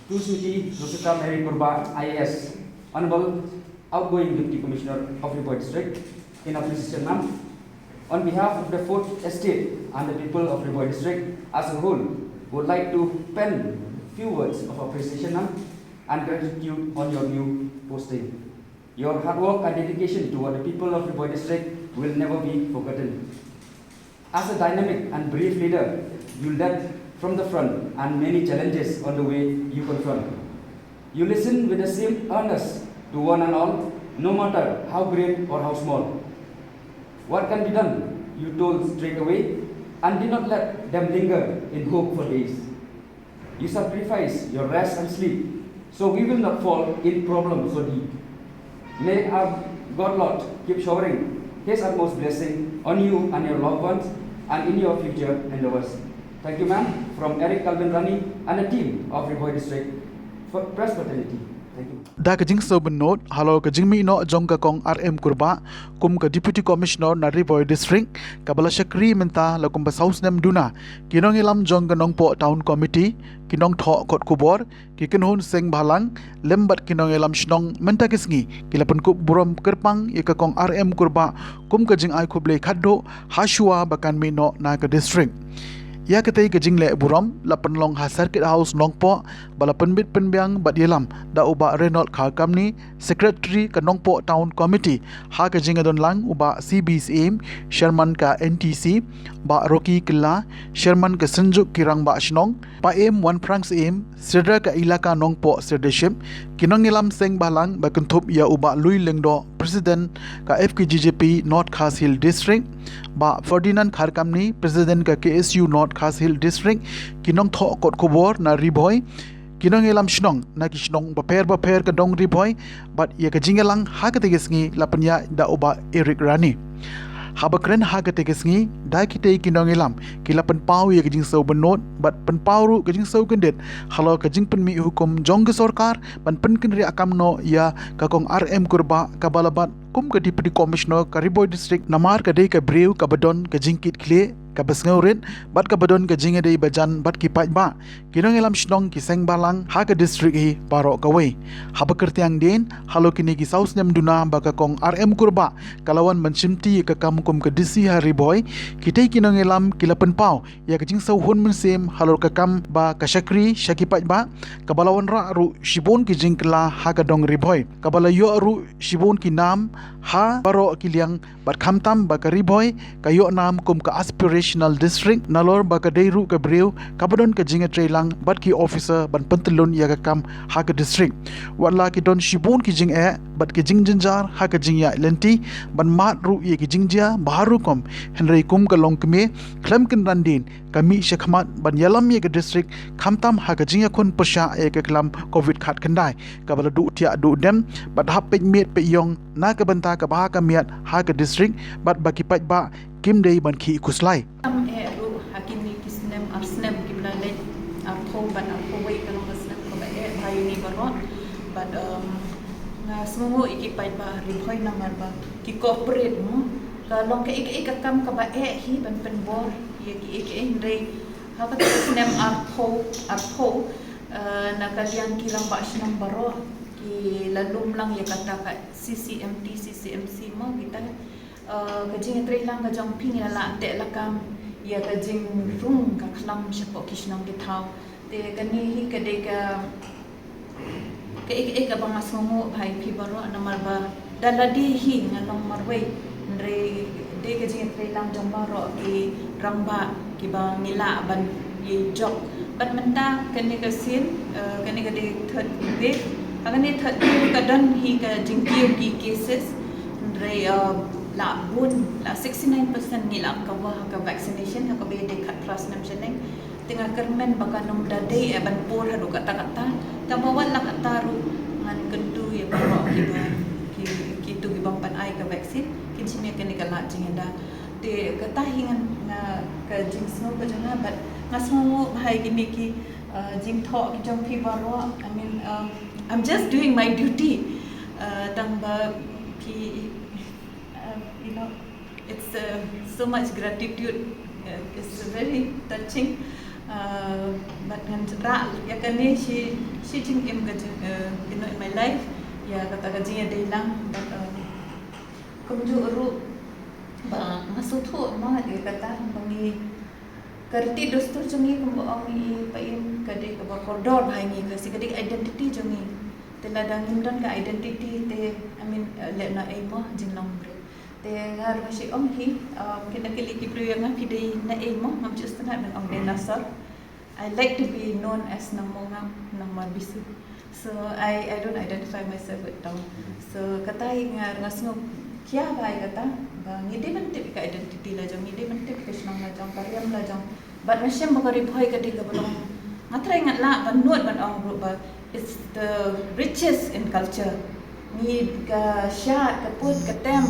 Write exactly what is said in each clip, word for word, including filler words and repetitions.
To Srimati Rosetta Mary Kurbah, I A S, Honorable outgoing Deputy Commissioner of Ri Bhoi District, in appreciation, ma'am, on behalf of the Fourth Estate and the people of Ri Bhoi District as a whole, would like to pen few words of appreciation, ma'am, and gratitude on your new posting. Your hard work and dedication toward the people of Ri Bhoi District will never be forgotten. As a dynamic and brave leader, you led from the front and many challenges on the way you confront. You listened with the same earnest to one and all, no matter how great or how small. What can be done, you told straight away and did not let them linger in hope for days. You sacrifice your rest and sleep, so we will not fall in problems so deep. May our God Lord keep showering His utmost blessing on you and your loved ones and in your future endeavors. Thank you, ma'am, from Eric Calvin Rani and the team of Ri Bhoi District for Press Fraternity. Thank you. Da ka jingsngewbynnud halor ka jingmih noh jong ka Kong R M Kurbah kum ka Deputy Commissioner na Ri Bhoi District, kaba la shakri mynta la kumba saw snem duna, ki nongïalam jong ka Nongpoh Town Committee, ki nongthoh kot khubor, ki kynhun seng bhalang, lem bad ki nongïalam shnong mynta ka sngi ki la pynkup burom kyrpang ïa ka Kong R M Kurbah kum ka jingai khublei khatduh ha shuwa ba kan mih noh na ka district. Ïa katei ka jingleh burom la pynlong ha Circuit House Nongpoh, ba la pynbit pynbiang bad ïalam da u Bah Raynold Kharkamni, Secretary ka Nongpoh Town Committee, ha ka jingïadon lang u Bah C B Syiem, Chairman ka N T C, Bah Rocky Kylla, Chairman ka Synjuk ki Rangbah Shnong, Bah Im Wanphrang Syiem, Syrdar ka Elaka Nongpoh Sirdarship, ki nongïalam seng bhalang ba kynthup ïa u Bah Lui Lyngdoh, President ka F K J J P North Khasi Hills District, Bah Ferdinand Kharkamni, President ka K S U North Khasi Hills District, ki nongthoh kot khubor na Ri Bhoi, ki nongïalam shnong na ki shnong bapher bapher ka dong Ri Bhoi, bad ïa ka jingïalang ha katei ka sngi la pynïaid da u Bah Eric Rani. Haba kren ha katei ka sngi, da kitei ki nongïalam ki la pynpaw ïa ka jingsngewbynnud bad pynpaw ruh ka jingsngewkyndit halor ka jingpynmih hukum jong ka sorkar ban pynkynriah kam noh ïa ka Kong R M Kurbah, kaba la bat kum ka Deputy Commissioner ka Ri Bhoi District, namar ka dei ka briew kaba don ka jingkitkhlieh, kaba sngewrit bad kaba don ka jingïadei bajan bad ki paidbah, ki nongïalam shnong, ki seng bhalang ha ka district hi baroh kawei. Haba kyrtiang dien halor kine ki saw snem duna ba ka Kong R M Kurbah ka la wan ban shimti ïa ka kam kum ka D C ha Ri Bhoi, kitei ki nongïalam ki la pynpaw ïa ka jingsngewhun mynsiem halor ka kam ba ka shakri sha ki paidbah, kaba la wanrah ruh shibun ki jingkylla ha ka dong Ri Bhoi, kaba la ïoh ruh shibun ki nam ha baroh ki liang, bad khamtam ba ka Ri Bhoi ka ïoh nam kum ka aspirational district, nalor ba ka dei ruh ka briew kaba don ka jingïatreilang bad ki officer ban pyntyllun ïa ka kam ha ka district. Watla ki don shibun ki jingeh bad ki jingjynjar ha ka jingïaid lynti ban mad ruh ïa ki jingjia ba har rukom, hynrei kum ka longkmie khlem kynran dien ka mih shakhmat ban ïalam ïa ka district, khamtam ha ka jingïakhun pyrshah ïa ka klam covid khatkhyndai, kaba la duh thiah duh dem bad hap peit miet peit ïong na ka bynta kaba ha khmat ha ka district, bad ba ki paidbah kim dei ban khih khuslai. Tam eh ruh ha kine ki snem ar snem kiba la leit, arphew bad arphew wei ka long ka snem kaba eh bha ïa ngi baroh. Bad, um, nga sngewnguh ïa ki paidbah Ri Bhoi namar ba ki cooperate mo. Ka long kaei kaei ka kam kaba eh hi ban pynbor ïa kiei kiei, hynrei ha kata ka snem arphew, arphew, eh, na ka liang ki rangbah shnong baroh ki la lum lang ïa kata ka C C M T, C C M C mo kita. Eh, ka jingïatreilang ka jong phi ngi la lah teh lakam ïa ka jingrung ka khlam shapoh ki shnong ki thaw. Te kane hi ka dei ka, kaei kaei kaba nga sngewnguh bha ïa phi baroh namar ba da lade hi nga long marwei, hynrei dei ka jingïatreilang jong baroh ki rangbah kiba ngi lah ban ïa jop. Bad mynta kane ka sien, eh, kane ka dei third wave. Ha kane third wave ka don hi ka jingkiew ki cases, hynrei, eh, la bun, la sixty nine percent ngi la cover ha ka vaccination ha kaba ïadei khatphra snem shaneng. Te nga kyrmen ba kan ym da dei eh ban pur haduh katta katta. Tangba wat la katta ruh ngan kyntu ïa baroh kiba, ki, kito ki bym pat ai ka vaccine, kin shim ïa kane ka lad jingïada. Te kata hi ngan, nga, ka jingsngew ka jong nga, bad nga sngewnguh bha ïa kine ki, uh, jingthoh ki jong phi baroh. I mean, um, I'm just doing my duty. Uh, tangba ki, uh, you know, it's, uh, so much gratitude. Uh, it's very touching. Uh, bad ngan rah ïa kane shi shi jingim ka jing uh, you know, in my life, ïa kata ka jingïadei lang. Bad uh, kumjuh ruh ba nga sngewthuh ma ïa kata ba ngi ka riti dustur jong ngi kumba ong i Paiem ka dei kaba kordor bha ïa ngi, ka si ka dei identity jong ngi. Te lada ngim don ka identity te, I mean, uh, leh na ei mo jinglong briew. Te nga ruh shi ong hi, um, kine ki lei ki briew ïa nga phi dei na ei mo, ngam ju sngewtynnat ban ong dinosaur. I like to be known as Nang Mongap, Nang Marbisu. So I I don't identify myself with town. So kata hi nga ruh nga sngew khia bha ïa kata ba ngi dei ban tip ïa ka identity la jong, ngi dei ban tip ïa ka shnong la jong, ka riam la jong. Bad nga shem ba ka Ri Bhoi ka dei kaba long, nga trai ngat lah ban nud ban ong ruh ba it's the richest in culture. Ngi ka shad, ka put, ka tem,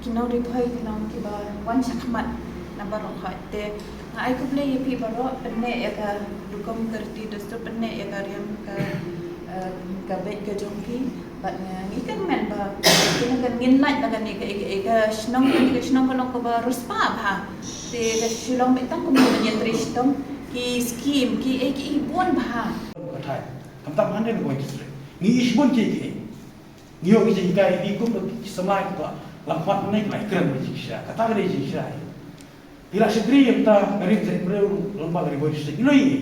ki nong Ri Bhoi ki nong kiba wan shakhmat na baroh khoit. Te nga ai khublei ïa phi baroh, pynneh ïa ka rukom ka riti dustur, pynneh ïa ka riam ka, eh, ka beit ka jong phi. Bad nga ngi kyrmen ba kine kan ngin lait na kane ka, ka, ka shnong, kane ka shnong ka long kaba riewspah bha. Te ka Shillong beit tang kumne ban ïatrei shitom, ki scheme, ki ei ki ei bun bha. Ka thai. Khamtam hangne na West District. Ngi ïohi shibun kiei kiei. Ngi ïoh ki jinghikai, ngi kum ki samla kiba lam khmat ne ki la kren ki jingshai. Kata ka dei jingshai. Phi la shakri ïa kata ka rim jait briew lyngba ka Ri Bhoi District. Ngi la ïohi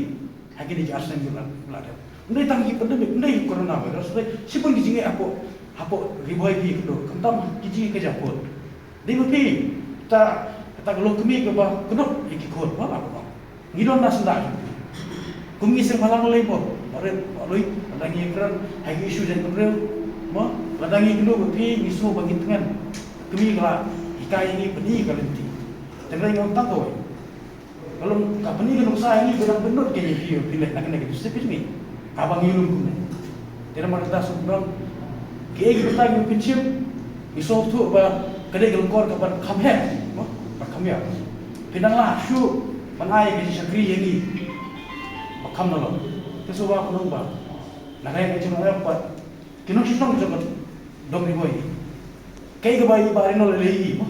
ha kine ki ar snem ki la, ki la dep. Ym dei tang ki pandemic, ym dei corona virus, ym dei shibun ki jingeh hapoh, hapoh Ri Bhoi phi kynduh. Khamtam ki jingeh ka jingput. Dei ba phi, kata, kata ka longkmie kaba kynduh ïa ki khun, ba la kynduh. Ngi don na senda jong phi. Kum ngi seng bhalang lei mo, ba rit, ba lui, lada ngi kren ha ki issue jong ki briew, mo, lada ngi kynduh ba phi, ngi sngew ba ngi tngen. Kmie ka la hikai ïa ngi, pyni ka lynti. Tynrai ngi ong tang kawei. Ka long ka pyni ka nuksa ïa ngi ba dang pynlut ka ïa phi, phi leh na kane ka district ka jong ngi. Haba ngi lum kumne. Te namar kata sngewbha kiei ki bynta ngi pynshim, ngi sngewthuh ba ka dei ka lyngkor kaban kham heh, mo, ban kham ïa. Phi dang lah shuh ban ai ka jingshakri ïa ngi ba kham na long. Te sngewbha kynnoh ba na ka ïa ka jingïarap bad ki nongshong shnong jong ka dong Ri Bhoi. Kaei kaba i Bah Reynolds i leh, mo.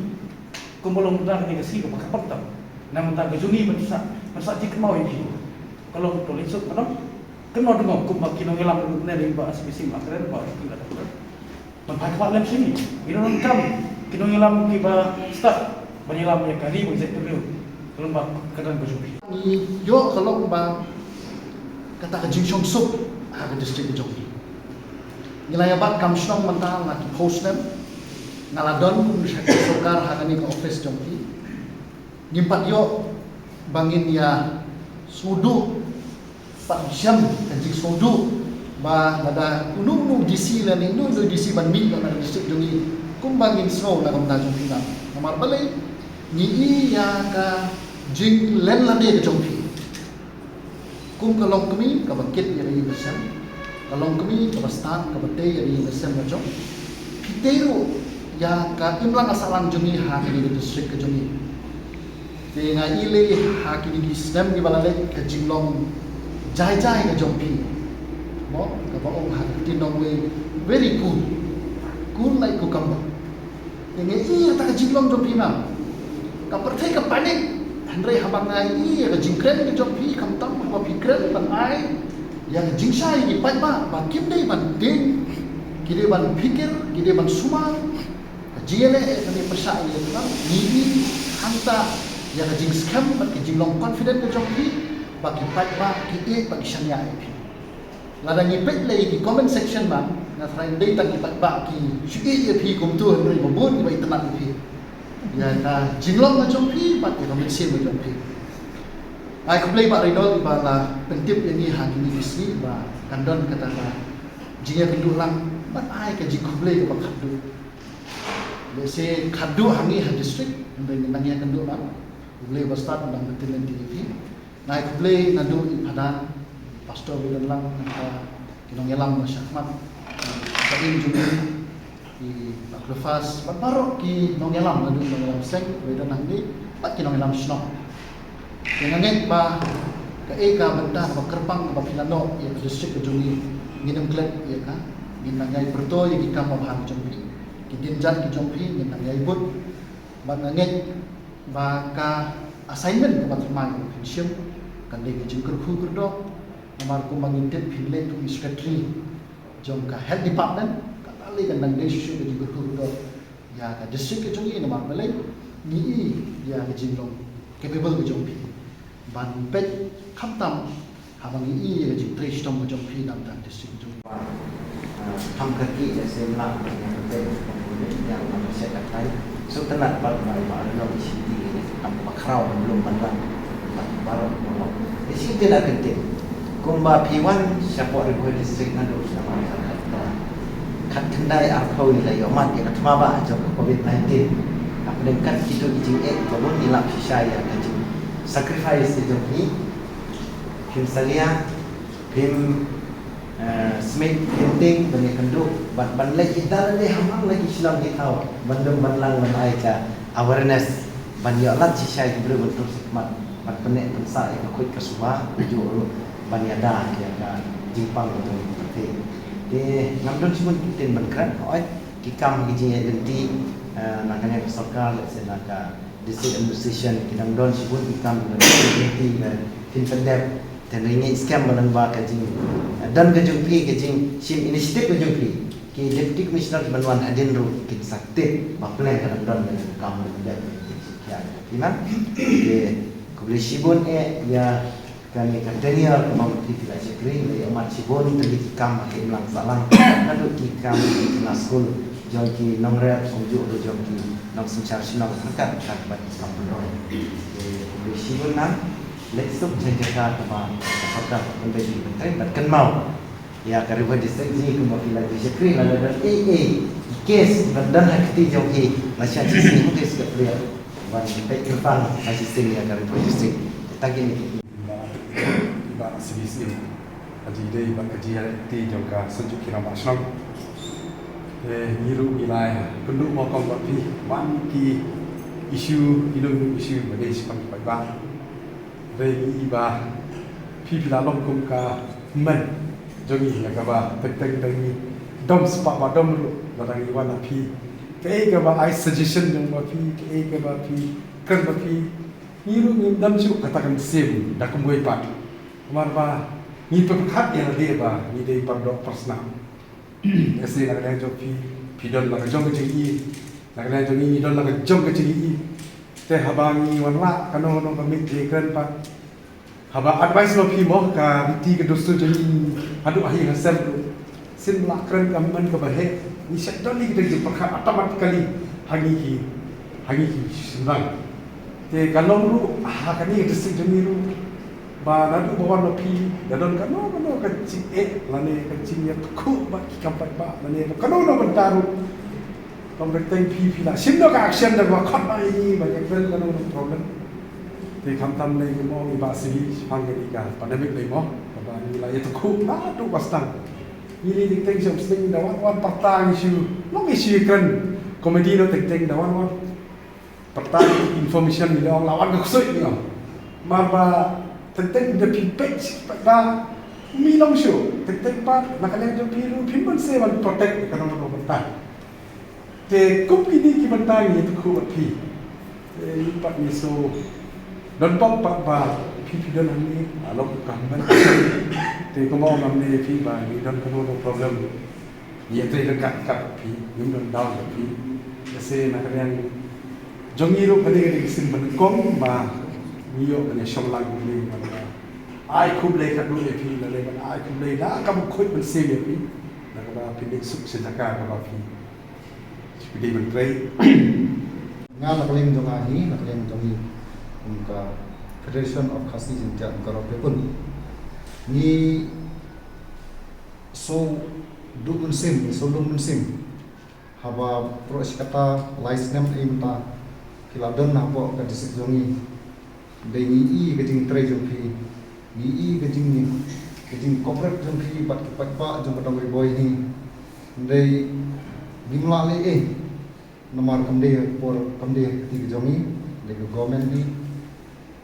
Kumba long mynta kane ka sngi kaba kyrpang tam. Na mynta ka jong ngi ban sa, ban sa jingkynmaw ïa phi. Ka long to leit suk, mo. Kynmaw dngom kumba ki nongïalam ne lei ba S P C ma kren ba ki la kren. Ban phai kwah lem sini. Ngi donkam ki nongïalam kiba stad ban ïalam ïa ka ri bad ïa ka briew. Ka long ba ka dang ka jong phi. Ngi ïoh ka long ba kata ka jingshongsuk ha ka district ka jong phi. Ngi la ïa bat kam shnong mynta la ki phew snem. Nga la don kum sha ka sorkar ha kane ka office jong phi. Ngim pat ïoh ba ngin ïa sngewduh, pat shem ka jingsngewduh ba lada uno uno D C lane uno uno D C ban mih na ka district jong ngi kumba ngin sngew na ka bynta jong phi na. Namar balei, ngi i ïa ka jinglen lade ka jong phi. Kum ka longkmie kaba kit ïa ka ïing ka sem, ka longkmie kaba stad kaba tei ïa ka ïing ka sem ka jong phi, tei ruh ïa ka imlang ka sahlang jong ngi ha kane ka district ka jong ngi. Te nga i lei ha kine ki snem kiba la leit ka jinglong jai jai ka jong phi. Mo, kaba ong ha ka ktien nongwei, very cool. Cool like cucumber. Te nga i ïa kata ka jinglong jong phi, ma. Ka pyrthei ka panic. Hynrei haba nga i ïa ka jingkren ka jong phi, khamtam haba phi kren ban ai ïa ka jingshai ïa ki paidbah ba kim dei ban tieng, ki dei ban phikir, ki dei ban sumar. Ka jingïaleh ïa kane pyrshah ïa kane, ngi i hangta ïa ka jingskhem bad ka jinglong confident ka jong phi ba ki paidbah ki ïeit bad ki shaniah ïa phi. Lada ngi peit lei ki comment section, ma, nga tharai dei tang ki paidbah ki shu ïeit ïa phi kumto, hynrei ba bun kiba itynnad ïa phi. Ïa ka jinglong ka jong phi bad ïa ka mynsiem ka jong phi. Ai khublei Bah Reynolds ba la pyntip ïa ngi ha kine ki sngi ba kan don kata ka jingïakynduh lang bad ai ka jingkhublei kaba khatduh. Lehse khatduh ha ngi ha district, hynrei ngi nang ïakynduh lang. Khublei ba stad, nang bynta lynti ïa phi. Nga ai khublei naduh i Phadar, Pastor Widenlang, nangta ki nongïalam ba shakhmat, i Paiem jong ngi, i Bah Cleophas, bad baroh ki nongïalam naduh nongïalam seng, Widenlang, bad ki nongïalam shnong. Te nga ngeit ba kaei ka bynta kaba kyrpang kaba phi la noh ïa ka district ka jong ngi, ngin ym klet ïa ka, ngin nang ïai pyrto ïa ki kam babha ki jong phi, ki kynjat ki jong phi, ngin nang ïai bud. Bad nga ngeit ba ka assignment kaba thymmai kaba phin shim Kan dei ka jingkyrkhu kyrdoh, namar kumba ngin tip phin leit kum i secretary jong ka health department, kata lei kan dang dei shisha ka jingkyrkhu kyrdoh ïa ka district ka jong ngi, namar balei ngi i ïa ka jinglong capable ka jong phi ban peit khamtam haba ngi i ïa ka jingtrei shitom ka jong phi na ka district ka jong ngi. Tam ka ki ya sem la ya ka te ko ko ne ya ka ma se ka tai. So tana par ma ma no si ti ne tam pa khraw lum ban lang. Baroh baroh. Isi te la kynti. Kumba phi wan shapoh Ri Bhoi District naduh shapoh Ri Bhoi District. Khat khyndai arphew ïa la ïoh mad ïa ka thma ba jong ka covid nineteen. Hapdeng kat kito ki jingeh ba bun ngi lap shisha ïa ka jing sacrifice ïa jong phi. Phim salia, phim eh, smit, phim tieng, ban ïakynduh, ban, ban leit ïa da lade hamar leit ïa shlong ïa thaw, ban dum ban lang ban ai ka awareness, ban ïoh lad shisha ïa ki briew ban tur sha khmat, ban pynneh pynsah ïa ka khuid ka suba, kajuh ruh ban ïada ïa ka jingpang ka jong ka pyrthei. Te ngam don shibun ki ktien ban kren, hooid, ki kam ki jingïaid lynti, eh, na ka liang ka sorkar, lehse na ka District Administration, ki dang don shibun ki kam ki dang don ki ban pynlong, te ngi ngeit skhem ba nang ba ka jing, don ka jong phi ka jing shim initiative ka jong phi. Ki Deputy Commissioner ban wan hadien ruh kin sa tip ba pleng ka dang don ka jong kam ban pynlong. Phi man, te khublei shibun eh ïa kane ka tenure kaba phi phi la shakri, la ïoh mad shibun tylli ki kam ha ki imlang sahlang. Naduh ki kam ki na skul jong ki nongrep, kumjuh ruh jong ki nongsynshar shnong, ryngkat ryngkat bad ki kam pynroi. Te khublei shibun nang, leit suk sha jaka kaba ka sorkar pynbeit ïa ki ban trei bad kynmaw ïa ka Ri Bhoi District jong ngi kumba phi la shakri, lada don ei ei ki case ban don ha kti jong phi, la shah shisien hangtei sha ka pliang ban peit kyrpang ha shisien ïa ka Ri Bhoi District. Te ta kine ki Bah, bah, C B C, ka jingïadei bad ka jingïaid lynti jong ka Synjuk Kiran Bah Shnong. Eh, ngi ruh ngi la ïakynduh mawkong bad phi man ki issue, ino ino issue ba dei shaphang ki paidbah. Hynrei ngi i ba phi phi la long kum ka hynmen jong ngi, ïa kaba teng teng ba ngi dom spah ba dom ruh lada ngi wan ha phi. Kaei kaba ai suggestion jong ba phi, kaei kaba phi kren ba phi, ngi ruh ngim don shuh kata ka mynsiem da kumwei pat. Namar ba ngi pyrkhat ïa lade ba ngi dei pardoh parsnam. Lehse na ka liang jong phi, phi don la ka jong ka jingïohi, na ka liang jong ngi, ngi don la ka jong ka jingïohi. Te haba ngi wan lah kano kano ka miet jingkren pat, haba advice ma phi mo, ka riti ka dustur jong ngi haduh ha ïing ha sem ruh, sien lah kren ka hynmen kaba heh, ngi shait don ïa kita ki jingpyrkhat automatically ha ngi ki, ha ngi ki shynrang. Te ka long ruh ha kane ka district jong ngi ruh, ba naduh ba wan ma phi, da don kano kano ka jingeh lane ka jingïatykhuh bad ki kam paidbah lane kano kano ka bynta ruh, long teng teng phi phi la shim noh ka action da kaba khot noh ïa ngi ban ïakren kano kano problem. Te khamtam lei kumno i Bah C B shaphang kane ka pandemic lei mo, kaba ngi la ïatykhuh naduh ba sdang. Ngi lei teng teng sha Umsning da wan wan pyrta ngi shu long ngi shu ïakren comedy noh teng teng da wan wan pyrta information ngi la ong la wan ka ksuid ngi ong. Namar ba teng teng da phi peit ba mi long shuh teng teng pat na ka liang jong phi ruh phin ban sa ban protect ïa kano kano bynta. Te kum kine ki bynta ngi ïatykhuh bad phi. Te ngi pat ngi shu don pop pat ba phi phi don hangne, ah, long ka hynmen. Te kumba ong hangne phi ba ngi don kano kano problem. Ngi ïatrei ryngkat ryngkat bad phi, ngim don down bad phi. Lehse na ka liang jong ngi ruh kane ka dei ka sien ba nyngkong ba ngi ïoh ban ïashong lang kumne, ban ai khublei khatduh ïa phi, lane ban ai khublei da kaba khuid mynsiem ïa phi, da kaba phi leit suk sha jaka kaba phi, phi dei ban trei. Nga na ka liang jong nga hi, na ka liang jong ngi kum ka Federation of Khasi Jaintia Bokajan Pyrshah, ngi sngewdhuh mynsiem, sngewlung mynsiem. Haba pyrshah kata lai snem ei mynta phi la don hapoh ka district jong ngi. Dei ngi i ka jingtrei jong phi, ngi i ka jing, ka jingcooperate jong phi bad ki paidbah jong ka dong Ri Bhoi hi. Dei ngim lah leh ei. Namar kam dei por, kam dei ka kti ka jong ngi, dei ka government hi.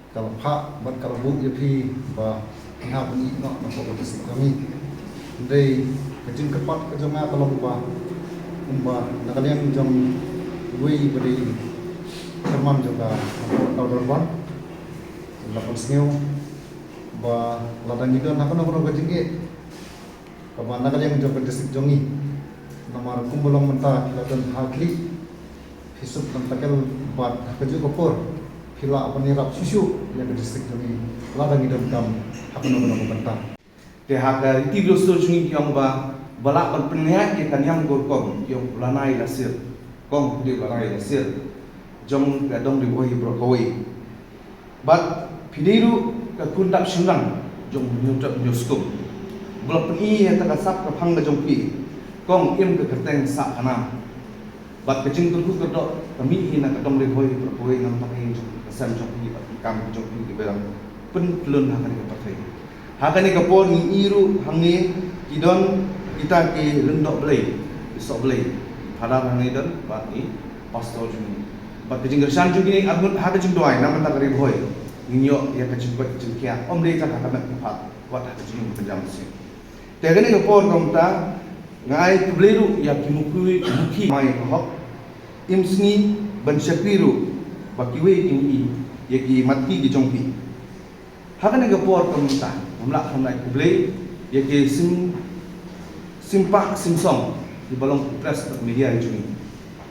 Ka la phah bad ka la buh ïa phi ba phin hap ban ïeh noh na ka district jong ngi. Hynrei ka jingkyrpad ka jong nga ka long ba kumba na ka liang jong uwei ba dei chairman jong ka Town Dorbar, la pynsngew Ba lada ngi don ha kano kano ka jingeh kaba na ka liang jong ka district jong ngi, namar kumba long mynta phi la don ha khlieh, phi suk ban takil bad ha kajuh ka por phi lah ban ïarap shuh shuh ïa ka district jong ngi lada ngi donkam ha kano kano ka bynta. Te ha ka riti ka dustur jong ngi ki ong ba, ba lah ban pynïaid ïa ka niam ka rukom, ki ong u lanai lasir. Kong, phi dei u lanai lasir jong ka dong Ri Bhoi baroh kawei. Bad phi dei ruh ka khun dap shynrang jong u Hynñiewtrep Hynñiewskum. Ba la pyni ïa kata ka sap ka phang ka jong phi. Kong, im ka kyrteng sah khana. Bad ka jingkyrkhu kyrdoh ka mih hi na ka dong Ri Bhoi baroh kawei, namar ka ïing jong ka sem jong phi bad ki kam jong phi kiba dang pynkhlaiñ ha kane ka pyrthei. Ha kane ka por ngi ïohi ruh hangne ki don kita ki lyngdoh Blei, ki soh Blei, ki phadar hangne don bad ki pastor jong ngi. Bad ka jingkyrshan jong ngi arngut ha ka jingduwai na ka bynta ka Ri Bhoi, ngin ïoh ïa ka jingkoit jingkhiah, ym dei tang ha ka met ka phad, wat ha ka jingim ka jam sien. Te ha kane ka por kumta nga ai khublei ruh ïa ki mukhi, mukhi mai ka hok, im sngi ban shakri ruh ba kiwei kin ïohi ïa ki matki ki jong phi. Ha kane ka por kumta ngam lah ban ai khublei ïa ki sim, simpak simsong kiba long ki press bad media jong ngi,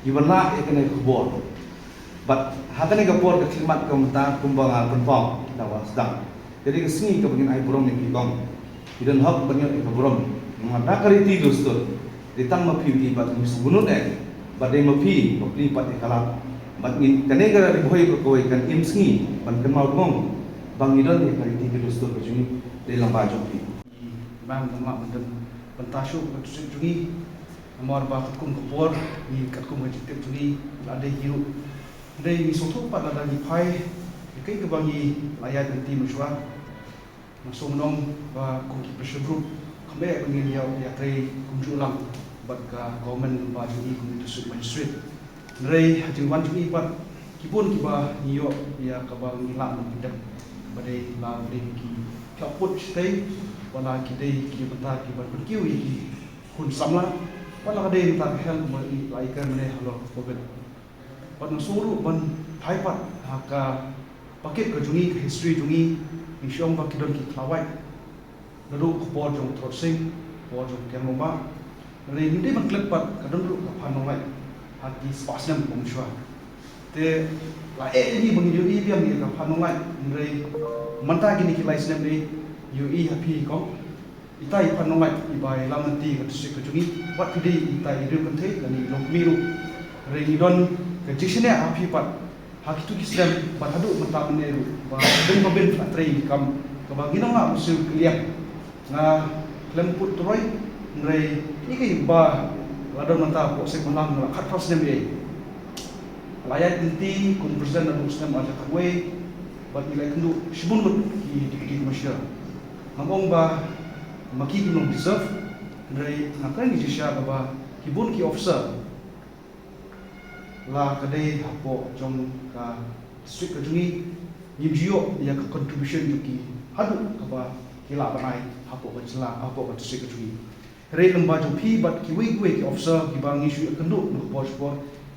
kiba lah ïa kane ka khubor. Bad ha kane ka por ka khlieh mat kumta kumba nga pynpaw da ba sdang, ka dei ka sngi kaba ngin ai burom ïa phi Kong. Phi don hok ban ïoh ïa ka burom namar da ka riti dustur. Dei tang ma phi i bad ngi sngewbha eh. Bad dei ma phi ba plie pat ïa ka lad. Bad ngin, kane ka Ri Bhoi baroh kawei kan im sngi ban kynmaw dngong ba ngi don ïa ka riti ka dustur ka jong ngi, dei lyngba jong phi. Bang ban map ban don bynta shuh ka district jong ngi. Namar ba katkum ka por ngi, katkum ka jingtip jong ngi, la dei hi ruh. Dei ngi sngewthuh pat lada ngi phai ïa kaei kaba ngi la ïaid lynti mynshuwa. Nga sngewnong ba kum ki pressure group, kam eh ba ngin ïa, ïatrei kumjuh lang bad ka government lyngba jong ngi kum ki district magistrate. Hynrei ha jingwan jong ngi pat, ki bun kiba ngi ïoh ïa kaba ngi lah ban pyndep, ba dei la ki dei ki, ki aput shatei, wat la ki dei ki bynta kiba pynkiew ïa ki khun samla, wat la ka dei bynta ka health ba i la i kren mynne halor ka covid. Bad nga sngew ruh ban phai pat ha ka packet ka jong ngi, ka history jong ngi, ngi shu ong ba ki don ki khlawait. Naduh ka por jong u Throtsing, por jong u Kiang Nangbah. Hynrei ngi dei ban klet pat ka don ruh ka Phan Nonglait ha ki spah snem ba mynshuwa. Te la eh ïa ngi ba ngi ïohi biang ïa ka Phan Nonglait, hynrei mynta kine ki lai snem ngi ïohi ha phi Kong. Ita i Phan Nonglait iba i lam lynti ka district ka jong ngi, wat phi dei ita i riew kynthei lane i longkmie ruh. Hynrei ngi don ka jingshaniah ha phi pat ha kito ki snem bad haduh mynta mynne ruh, ba dang ba bin phi la trei ïa ki kam kaba ngin ong la mynsiem kylliang. Nga khlem put turoi, hynrei ïa kiba la don mynta hapoh Seng Bhalang la khatphra snem ïa. La ïaid lynti kum president naduh snem ar hajar khatwei, bad ngi la ïakynduh shibun ngut ki deputy commissioner. Ngam ong ba ma ki kim long deserve, hynrei nga kren ki jingshisha kaba ki bun ki officer la ka dei hapoh jong ka district ka jong ngi, ngim ju ïoh ïa ka contribution jong ki haduh kaba ki lah ban ai hapoh ka jylla, hapoh ka district ka jong ngi. Hynrei lyngba jong phi bad kiwei kiwei ki officer kiba ngi shu ïakynduh na ka por sha ka por,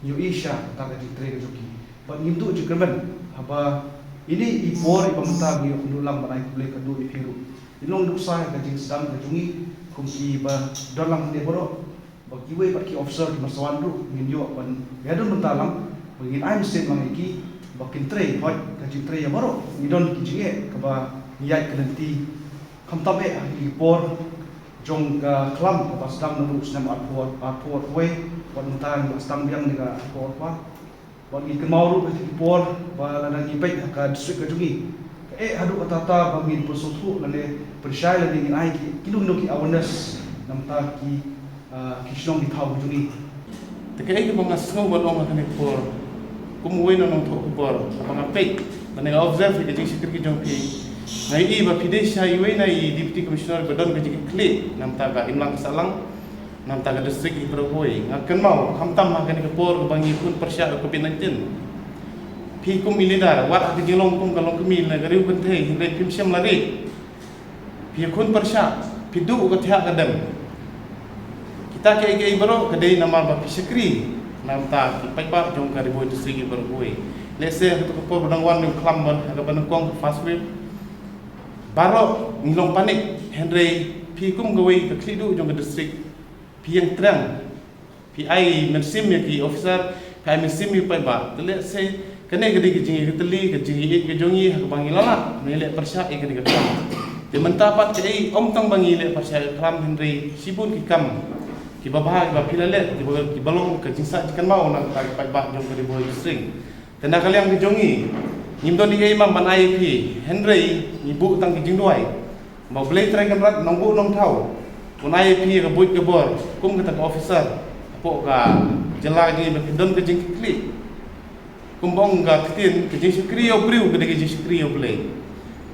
ngi ïohi sha kata ka jingtrei ka jong ki. Bad ngim duh jingkyrmen haba ine i por iba mynta ngi ïakynduh lang ban ai khublei kyrduh ïa phi ruh. Ngi long duh sa ïa ka jingsdang ka jong ngi kum kiba don lang hangne baroh. Ba kiwei pat ki officer kiba sa wan ruh ngin ïoh ban ïadon bynta lang, ba ngin ai mynsiem lang ïa ki ba kin trei, hooid ka jingtrei ïa baroh ngi don ki jingeh kaba ngi ïaid ka lynti. Khamtam eh ha ki por jong ka khlam kaba sdang naduh u snem arphew, arphew arphew wei, bad mynta ngi la sdang biang ïa ka arphew arphew ar. Bad ngi kynmaw ruh ïa ki por ba lada ngi peit ha ka district ka jong ngi, ka eh haduh katta katta ba ngin pynsngewthuh lane pynshai lane ngin ai ki, kino kino ki awareness na bynta ki, ah, ki shnong ki thaw ka jong ngi. Te kaei kaba nga sngew ban ong ha kane ka por, kum uwei na nongthoh khubor, haba nga peit lane nga observe ïa ka jingshakri ka jong phi, nga ïohi ba phi dei sha iwei na i Deputy Commissioner ba don ka jingkitkhlieh na bynta ka imlang ka sahlang, na bynta ka district hi baroh kawei. Nga kynmaw khamtam ha kane ka por kaba ngi khun pyrshah ka covid nineteen, phi kum i leader, wat ha ka jinglong kum ka longkmie na ka riew kynthei, hynrei phim shym la rieh. Phi khun pyrshah, phi duh ka thiah ka dem. Kita kiei kiei baroh ka dei namar ba phi shakri na bynta ki paidbah jong ka Ri Bhoi District hi baroh kawei. Lehse ha kato ka por ba dang wan u khlam ba ha kaba nyngkong ka first wave, Baroh ngi long panic, hynrei phi kum kawei ka khlieh duh jong ka district, phi ïeng triang, phi ai mynsiem ïa ki officer, phi ai mynsiem ïa u paidbah. Te lehse kane ka dei ka jingïatylli, ka jingïeit ka jong ngi ha kaba ngi la lah ban leh pyrshah ïa kane ka kam. Te mynta pat kaei, ym tang ba ngi leh pyrshah ïa ka kam, hynrei shibun ki kam kiba bha kiba phi la leh, kiba, kiba long ka jingsah jingkynmaw na ka bynta ka paidbah jong ka Ri Bhoi District. Te na ka liang ka jong ngi, ngim don ei ei mam ban ai ïa phi, hynrei ngi buh tang ki jingduwai ba U Blei Trai Kynrad Nongbuh Nongthaw un ai ïa phi ka buit ka bor kum kata ka officer hapoh ka jylla ka jong ngi, ba phin don ka jingkitkhlieh. Kumba ong ka ktien, ka jingshakri ïa u briew ka dei ka jingshakri ïa U Blei.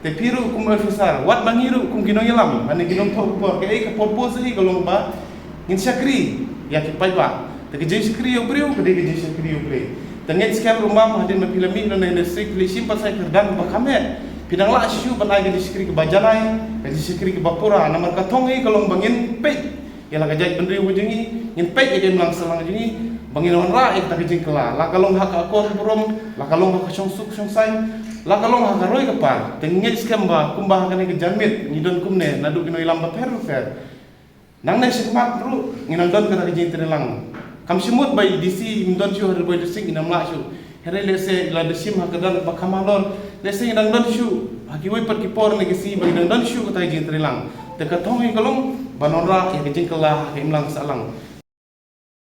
Te phi ruh kum officer, wat ma ngi ruh kum ki nongïalam, lane ki nongthoh khubor, kaei ka purpose hi ka long ba ngin shakri ïa ki paidbah. Te ka jingshakri ïa u briew ka dei ka jingshakri ïa U Blei. Te ngeit skhem ruh mam, hadien ba phi la mih na industry, phi la shim pat sa kyrdan ba kham heh, phi dang lah shuh ban ai ka jingshakri kaba janai, ka jingshakri kaba pura. Namar ka thong hi ka long ba ngin peit ïa la ka jaitbynriew ka jong ngi, ngin peit ïa ka imlang sahlang jong ngi, ba ngin wanrah ïa kata ka jingkylla, la ka long ha ka akor burom, la ka long ha ka shongsuk shongsaiñ, la ka long ha ka roi ka par. Te ngeit skhem ba kumba ha kane ka janmiet ngi don kumne naduh ki nongïalam bapher bapher. Nangne shakhmat ruh ngin nang don kata ka jingtreilang. Kam shym mut ba i D C im don shuh ha Ri Bhoi District, ngin ym lah shuh. Hynrei lehse la da shim ha ka kyrdan ba kham halor, lehse ngin nang don shuh ha kiwei pat ki por ne ki sngi ba ngin nang don shuh kata ka jingtreilang. Te ka thong hi ka long ban wanrah ïa ka jingkylla ha ka imlang sahlang.